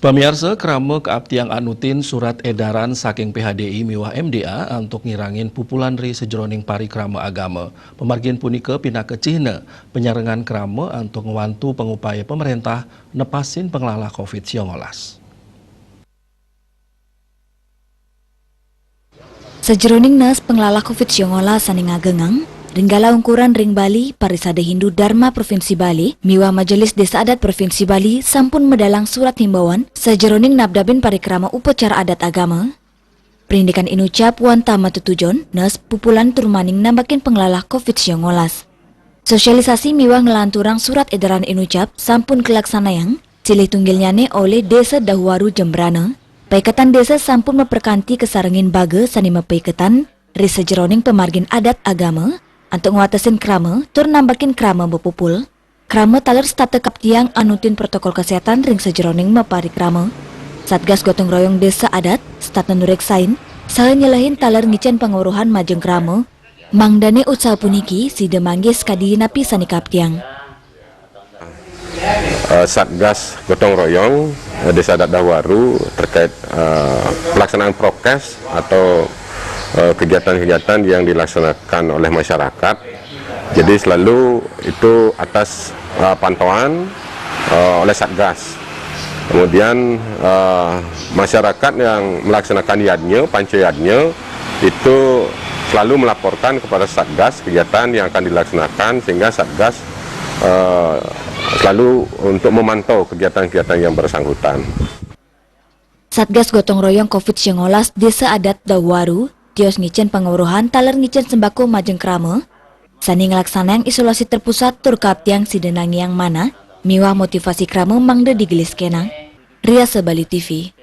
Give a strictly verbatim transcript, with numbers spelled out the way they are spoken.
Pamiarsa, krama kaaptiang anutin surat edaran saking P H D I miwah M D A antuk ngirangin pupulan ri sajeroning parikrama agama. Pamargin punika pinaka cihna panyarengan krama antuk ngwantu pangupaya pamrentah nepasin panglalah covid siangolas. Sajeroning naas panglalah covid siangolas sane ngagengang, ring galah ungkuran ring Bali, Parisada Hindu Dharma Provinsi Bali miwah Majelis Desa Adat Provinsi Bali sampun medalang surat himbauan sajeroning nabdabin parikrama upacara adat agama. Prindikan inucap wantah matetujon naas pupulan tur maning nambakin panglalah covid siangolas. Sosialisasi miwah nglanturang surat edaran inucap sampun kalaksanayang, silih tunggilnyane olih Desa Dahuwaru Jembrana. Paiketan desa sampun maprakanti kasarengin baga sane mapaiketan ri sajeroning pamargin adat agama, antuk ngwatesin krama tur nambakin krama mapupul. Krama taler setata kaaptiang anutin protokol kesehatan ring sajeroning maparikrama. Satgas Gotong Royong Desa Adat setata nureksain saha nyelehin taler ngicen pangweruhan majeng krama. Mangdane usaha puniki sida manggih sakadi napi sane kaaptiang. Eh, Satgas Gotong Royong, eh, Desa Adat Dahuwaru terkait, eh, pelaksanaan prokes atau, eh, kegiatan-kegiatan yang dilaksanakan oleh masyarakat. Jadi selalu itu atas, eh, pantauan, eh, oleh Satgas. Kemudian, eh, masyarakat yang melaksanakan yadnya, panca yadnya, itu selalu melaporkan kepada Satgas kegiatan yang akan dilaksanakan, sehingga Satgas, eh, selalu untuk memantau kegiatan-kegiatan yang bersangkutan. Satgas Gotong Royong covid siangolas Desa Adat Dahuwaru tios ngicen pangweruhan taler ngicen sembako majeng krama sane nglaksanayang isolasi terpusat tur kaaptiang sida nangiang manah miwah motivasi krama mangda digelis kenang. Riasa Bali T V.